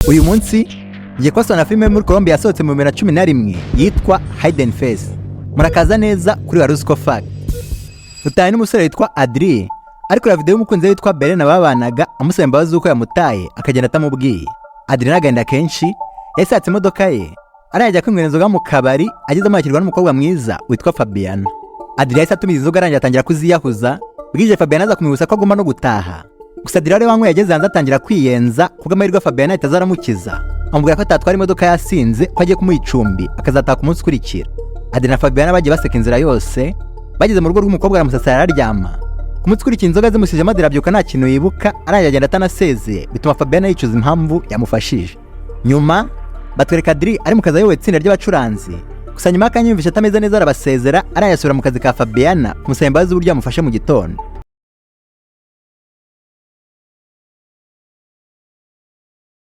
Uyu munsi ngiye kubasana filime yo muri Colombia yasohotse mu 2011 yitwa Hidden Face. Murakaza neza kuri Waruziko Fact. Dutaye n'umusore witwa Adri ariko kureba video y'umukunzi we witwa Belena babanaga, amusaba imbabazi z'uko yamutaye akagenda atamubwiye. Adri n'agahinda kenshi yahise yatsa imodoka ye, arangije kwinywera inzoga mu kabari. Agezemo yakirwa n'umukobwa mwiza witwa Fabiana. Adri yahise atumiza inzoga, arangije atangira kuziyahuza. Bwije Fabiana aza kumwibutsa ko agomba no gutaha. Gusa Adri wari wanyweye ageze hanze atangira kwiyenza, kubw'amahirwe Fabiana ahita aza aramukiza, amubwira ko atatwara imodoka yasinze, ko agiye kumuha icumbi akazataha ku munsi ukurikira. Adri na Fabiana bagiye baseka inzira yose. Bageze mu rugo rw'umukobwa aramusasira araryama. Ku munsi ukurikiye inzoga zimusizemo, Adri abyuka nta kintu yibuka, arangije agenda atanasezeye, bituma Fabiana yicuza impamvu yamufashije. Nyuma batwereka Adri ari mu kazi ayoboye itsinda ry'abacuranzi. Gusa nyuma y'akanya yumvise atameze neza, arabasezera, arangije asubira mu kazi ka Fabiana kumusaba imbabazi z'uburyo yamufashe mu gitondo.